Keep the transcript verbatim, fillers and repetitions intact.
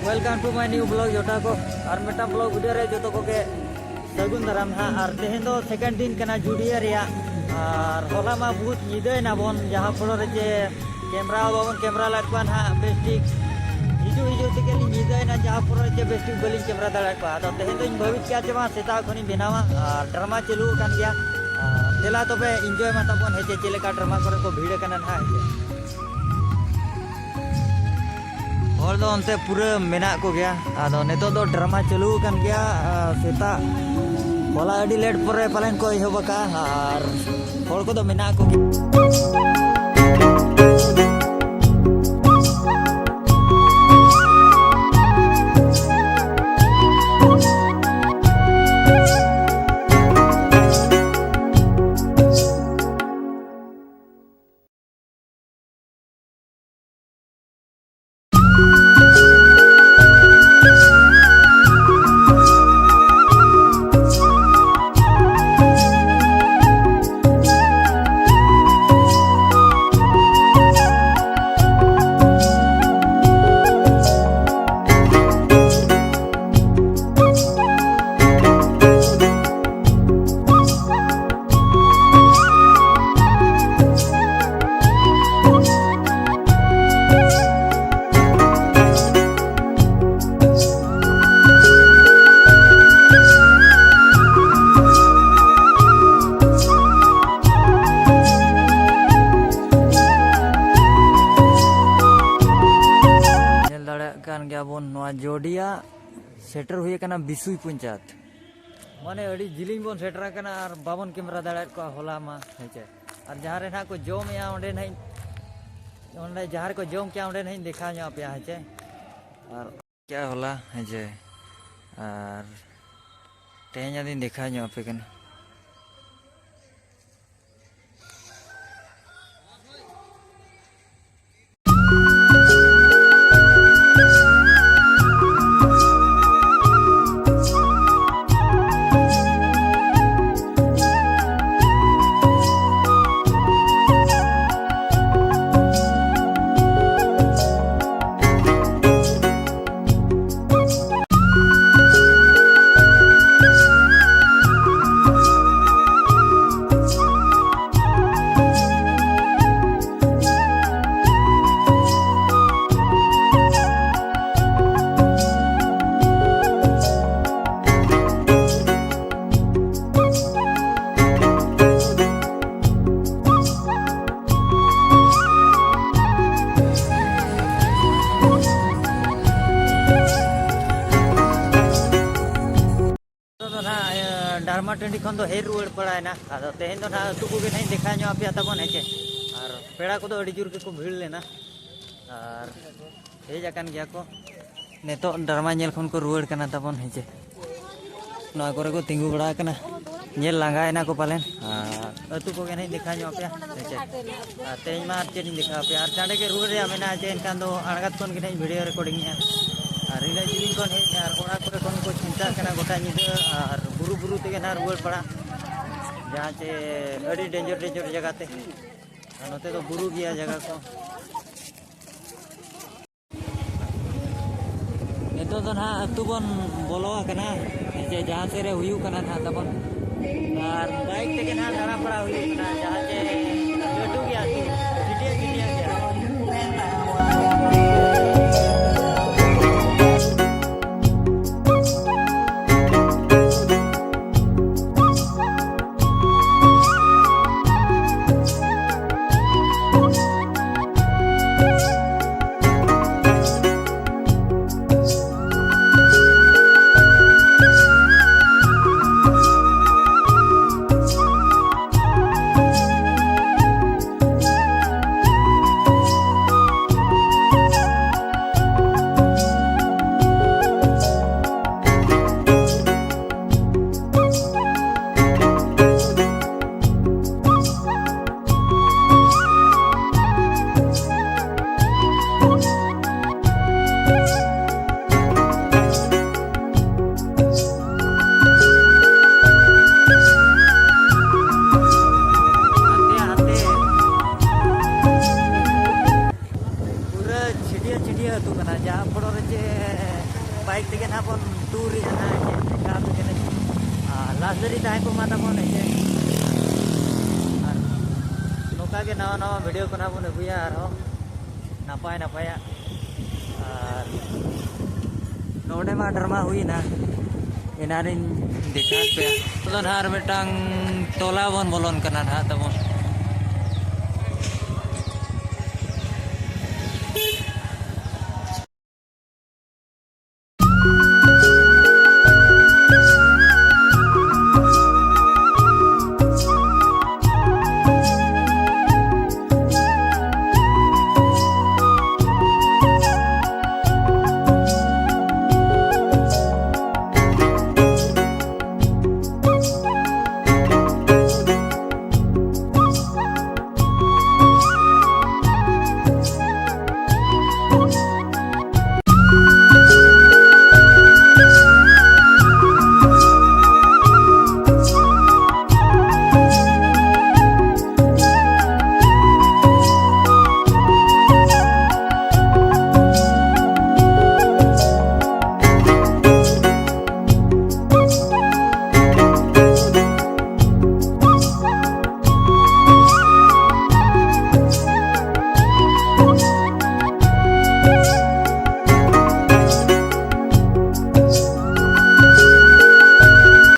Welcome to my new vlog, ᱡᱚᱴᱟ ᱠᱚ᱾ ᱟᱨ ᱢᱤᱫᱴᱟᱝ vlog video ᱨᱮ ᱡᱚᱛᱚ ᱠᱚᱜᱮ ᱥᱟᱹᱜᱩᱱ ᱫᱟᱨᱟᱢ ᱱᱟᱦᱟᱜ᱾ ᱟᱨ ᱛᱮᱦᱮᱧ ᱫᱚ second ᱫᱤᱱ ᱠᱟᱱᱟ ᱡᱩᱰᱤᱭᱟ ᱨᱮᱭᱟᱜ᱾ ᱟᱨ ᱦᱚᱞᱟ ᱢᱟ ᱵᱚᱦᱩᱛ ᱧᱤᱫᱟᱹᱭᱮᱱᱟ ᱵᱚᱱ, ᱡᱟᱦᱟᱸ ᱯᱷᱚᱞᱚ ᱨᱮ ᱡᱮ ᱠᱮᱢᱨᱟ ᱦᱚᱸ ᱵᱟᱵᱚᱱ ᱠᱮᱢᱨᱟ ᱞᱮᱫ ᱠᱚᱣᱟ ᱱᱟᱦᱟᱜ ᱵᱮᱥ ᱴᱷᱤᱠ᱾ ᱦᱤᱡᱩᱜ ᱦᱤᱡᱩᱜ ᱛᱮᱜᱮ ᱞᱤᱧ ᱧᱤᱫᱟᱹᱭᱮᱱᱟ, ᱡᱟᱦᱟᱸ ᱯᱷᱚᱞᱚ ᱨᱮ ᱡᱮ ᱵᱮᱥ ᱴᱷᱤᱠ ᱵᱟᱹᱞᱤᱧ ᱠᱮᱢᱨᱟ ᱫᱟᱲᱮᱭᱟᱫ ᱠᱚᱣᱟ᱾ ᱟᱫᱚ ᱛᱮᱦᱮᱧ ᱫᱚᱧ ᱵᱷᱟᱹᱵᱤᱛ ᱠᱮᱜᱼᱟ ᱡᱮ ᱵᱟᱝ, ᱥᱮᱛᱟᱜ ᱠᱷᱚᱱᱤᱧ ᱵᱮᱱᱟᱣᱟ᱾ ᱟᱨ ᱰᱨᱟᱢᱟ ᱪᱟᱹᱞᱩ ᱟᱠᱟᱱ ᱜᱮᱭᱟ᱾ ᱟᱨ ᱫᱮᱞᱟ ᱛᱚᱵᱮ enjoy ᱢᱟ ᱛᱟᱵᱚᱱ ᱦᱮᱸ ᱪᱮ, ᱪᱮᱫ ᱞᱮᱠᱟ ᱰᱨᱟᱢᱟ ᱠᱚᱨᱮ ᱠᱚ ᱵᱷᱤᱲ ᱟᱠᱟᱱᱟ ᱱᱟᱦᱟᱜ ᱦᱮᱸ ᱪᱮ᱾ ᱦᱚᱲ ᱫᱚ ᱚᱱᱛᱮ ᱯᱩᱨᱟᱹ ᱢᱮᱱᱟᱜ ᱠᱚᱜᱮᱭᱟ᱾ ᱟᱫᱚ ᱱᱤᱛᱚᱜ ᱫᱚ ᱰᱨᱟᱢᱟ ᱪᱟᱹᱞᱩ ᱟᱠᱟᱱ ᱜᱮᱭᱟ᱾ ᱟᱨ ᱥᱮᱛᱟᱜ ᱦᱚᱞᱟ ᱟᱹᱰᱤ late ᱯᱚᱨᱮ ᱯᱟᱞᱮᱱ ᱠᱚ ᱮᱦᱚᱵ ᱟᱠᱟᱫᱼᱟ, ᱟᱨ ᱦᱚᱲ ᱠᱚᱫᱚ ᱢᱮᱱᱟᱜ ᱠᱚᱜᱮᱭᱟ᱾ ᱧᱮᱞ ᱫᱟᱲᱮᱭᱟᱜ ᱠᱟᱱ ᱜᱮᱭᱟ ᱵᱚᱱ, ᱱᱚᱣᱟ ᱡᱳᱰᱤᱭᱟ ᱥᱮᱴᱮᱨ ᱦᱩᱭ ᱟᱠᱟᱱᱟ ᱵᱤᱥᱩᱭ ᱯᱚᱧᱪᱟᱭᱮᱛ᱾ ᱢᱟᱱᱮ ᱟᱹᱰᱤ ᱡᱤᱞᱤᱧ ᱵᱚᱱ ᱥᱮᱴᱮᱨ ᱟᱠᱟᱱᱟ ᱟᱨ ᱵᱟᱵᱚᱱ ᱠᱮᱢᱨᱟ ᱫᱟᱲᱮᱭᱟᱫ ᱠᱚᱣᱟ ᱦᱚᱞᱟ ᱢᱟ, ᱦᱮᱸ ᱪᱮ᱾ ᱟᱨ ᱡᱟᱦᱟᱸ ᱨᱮ ᱱᱟᱦᱟᱜ ᱠᱚ ᱡᱚᱢᱮᱜᱼᱟ, ᱚᱸᱰᱮ ᱱᱟᱦᱟᱜ ᱤᱧ, ᱚᱸᱰᱮ ᱡᱟᱦᱟᱸ ᱨᱮᱠᱚ ᱡᱚᱢ ᱠᱮᱜᱼᱟ, ᱚᱸᱰᱮ ᱱᱟᱦᱟᱜ ᱤᱧ ᱫᱮᱠᱷᱟᱣ ᱧᱚᱜ ᱟᱯᱮᱭᱟ, ᱦᱮᱸ ᱪᱮ᱾ ᱟᱨ ᱠᱮᱜᱼᱟ ᱦᱚᱞᱟ, ᱦᱮᱸ ᱪᱮ᱾ ᱟᱨ ᱛᱮᱦᱮᱧ ᱟᱫᱚᱧ ᱫᱮᱠᱷᱟᱣ ᱧᱚᱜ ᱟᱯᱮ ᱠᱟᱱᱟ᱾ ᱰᱨᱟᱢᱟ ᱴᱟᱺᱰᱤ ᱠᱷᱚᱱ ᱫᱚ ᱦᱮᱡ ᱨᱩᱣᱟᱹᱲ ᱯᱟᱲᱟᱭᱮᱱᱟ᱾ ᱟᱫᱚ ᱛᱮᱦᱮᱧ ᱫᱚ ᱱᱟᱦᱟᱜ ᱟᱹᱛᱩ ᱠᱚᱜᱮ ᱱᱟᱦᱟᱜ ᱤᱧ ᱫᱮᱠᱷᱟᱣ ᱧᱚᱜ ᱟᱯᱮᱭᱟ ᱛᱟᱵᱚᱱ, ᱦᱮᱸ ᱪᱮ? ᱟᱨ ᱯᱮᱲᱟ ᱠᱚᱫᱚ ᱟᱹᱰᱤ ᱡᱳᱨ ᱜᱮᱠᱚ ᱵᱷᱤᱲ ᱞᱮᱱᱟ᱾ ᱟᱨ ᱦᱮᱡ ᱟᱠᱟᱱ ᱜᱮᱭᱟ ᱠᱚ᱾ ᱱᱤᱛᱚᱜ ᱰᱨᱟᱢᱟ ᱧᱮᱞ ᱠᱷᱚᱱ ᱠᱚ ᱨᱩᱣᱟᱹᱲ ᱠᱟᱱᱟ ᱛᱟᱵᱚᱱ, ᱦᱮᱸ ᱪᱮ? ᱱᱚᱣᱟ ᱠᱚᱨᱮ ᱠᱚ ᱛᱤᱸᱜᱩ ᱵᱟᱲᱟ ᱟᱠᱟᱱᱟ, ᱧᱮᱞ ᱞᱟᱸᱜᱟᱭᱮᱱᱟ ᱠᱚ ᱯᱟᱞᱮᱱ᱾ ᱟᱨ ᱟᱹᱛᱩ ᱠᱚᱜᱮ ᱱᱟᱦᱟᱜ ᱤᱧ ᱫᱮᱠᱷᱟᱣ ᱧᱚᱜ ᱟᱯᱮᱭᱟ, ᱦᱮᱸ ᱪᱮ? ᱟᱨ ᱛᱮᱦᱮᱧ ᱢᱟ ᱟᱨ ᱪᱮᱫ ᱤᱧ ᱫᱮᱠᱷᱟᱣ ᱟᱯᱮᱭᱟ, ᱟᱨ ᱪᱟᱸᱰᱮ ᱜᱮ ᱨᱩᱣᱟᱹᱲ ᱨᱮᱭᱟᱜ ᱢᱮᱱᱟᱜᱼᱟ, ᱪᱮ ᱮᱱᱠᱷᱟᱱ ᱫᱚ ᱟᱬᱜᱟᱛ ᱠᱷᱚᱱ ᱜᱮ ᱱᱟᱦᱟᱜ ᱤᱧ ᱵᱷᱤᱰᱤᱭᱳ ᱨᱮᱠᱚᱨᱰᱤᱝ ᱮᱫᱼᱟ᱾ ᱟᱨ ᱤᱱᱟᱹᱜ ᱡᱤᱞᱤᱧ ᱠᱷᱚᱱ ᱦᱮᱡ ᱟᱨ ᱚᱲᱟᱜ ᱠᱚᱨᱮ ᱠᱷᱚᱱ ᱠᱚ ᱪᱷᱤᱱᱛᱟᱹᱜ ᱠᱟᱱᱟ ᱜᱚᱴᱟ ᱧᱤᱫᱟᱹ, ᱟᱨ ᱵᱩᱨᱩ ᱵᱩᱨᱩ ᱛᱮᱜᱮ ᱱᱟᱦᱟᱜ ᱨᱩᱣᱟᱹᱲ ᱯᱟᱲᱟᱜ, ᱡᱟᱦᱟᱸ ᱪᱮ ᱟᱹᱰᱤ ᱰᱮᱧᱡᱟᱨ ᱰᱮᱧᱡᱟᱨ ᱡᱟᱭᱜᱟ ᱛᱮ᱾ ᱟᱨ ᱱᱚᱛᱮ ᱫᱚ ᱵᱩᱨᱩ ᱜᱮᱭᱟ ᱡᱟᱭᱜᱟ ᱠᱚ᱾ ᱱᱤᱛᱚᱜ ᱫᱚ ᱱᱟᱦᱟᱜ ᱟᱹᱛᱩ ᱵᱚᱱ ᱵᱚᱞᱚ ᱟᱠᱟᱱᱟ, ᱡᱮ ᱡᱟᱦᱟᱸ ᱥᱮᱫ ᱨᱮ ᱦᱩᱭᱩᱜ ᱠᱟᱱᱟ ᱱᱟᱦᱟᱜ ᱛᱟᱵᱚᱱ, ᱟᱨ ᱵᱟᱭᱤᱠ ᱛᱮᱜᱮ ᱱᱟᱦᱟᱜ ᱫᱟᱬᱟ ᱵᱟᱲᱟ ᱦᱩᱭᱩᱜ ᱠᱟᱱᱟ, ᱡᱟᱦᱟᱸ ᱪᱮ ᱞᱟᱹᱴᱩ ᱜᱮᱭᱟ ᱟᱹᱛᱩ, ᱪᱤᱴᱭᱟᱹ ᱪᱤᱴᱭᱟᱹ ᱜᱮᱭᱟ᱾ ᱦᱟᱱᱛᱮ, ᱦᱟᱱᱛᱮ᱾ ᱯᱩᱨᱟᱹ ᱪᱷᱤᱰᱭᱟᱹ ᱪᱷᱤᱰᱭᱟᱹ ᱟᱹᱛᱩ ᱠᱟᱱᱟ, ᱡᱟᱦᱟᱸ ᱯᱷᱚᱲᱚ ᱨᱮ ᱪᱮ ᱵᱟᱭᱤᱠ ᱛᱮᱜᱮ ᱱᱟᱦᱟᱜ ᱵᱚᱱ ᱴᱩᱨ ᱮᱫᱟ ᱱᱟᱦᱟᱜ, ᱪᱮ ᱮᱱᱠᱟ ᱟᱹᱛᱩ ᱠᱟᱱᱟ᱾ ᱟᱨ ᱞᱟᱥ ᱫᱷᱟᱹᱨᱤᱡ ᱛᱟᱦᱮᱸ ᱠᱚᱜ ᱢᱟ ᱛᱟᱵᱚᱱ, ᱦᱮᱸ ᱪᱮ? ᱟᱨ ᱱᱚᱝᱠᱟ ᱜᱮ ᱱᱟᱣᱟ ᱱᱟᱣᱟ ᱵᱷᱤᱰᱤᱭᱳ ᱠᱚ ᱱᱟᱦᱟᱜ ᱵᱚᱱ ᱟᱹᱜᱩᱭᱟ ᱟᱨᱦᱚᱸ ᱱᱟᱯᱟᱭ ᱱᱟᱯᱟᱭᱟᱜ᱾ ᱟᱨ ᱱᱚᱰᱮ ᱢᱟ ᱰᱨᱟᱢᱟ ᱦᱩᱭᱱᱟ, ᱮᱱᱟᱱᱤᱧ ᱫᱮᱠᱷᱟᱣᱟᱫ ᱯᱮᱭᱟ᱾ ᱟᱫᱚ ᱱᱟᱦᱟᱜ ᱟᱨ ᱢᱤᱫᱴᱟᱝ ᱴᱚᱞᱟ ᱵᱚᱱ ᱵᱚᱞᱚᱱ ᱠᱟᱱᱟ ᱱᱟᱦᱟᱜ ᱛᱟᱵᱚᱱ᱾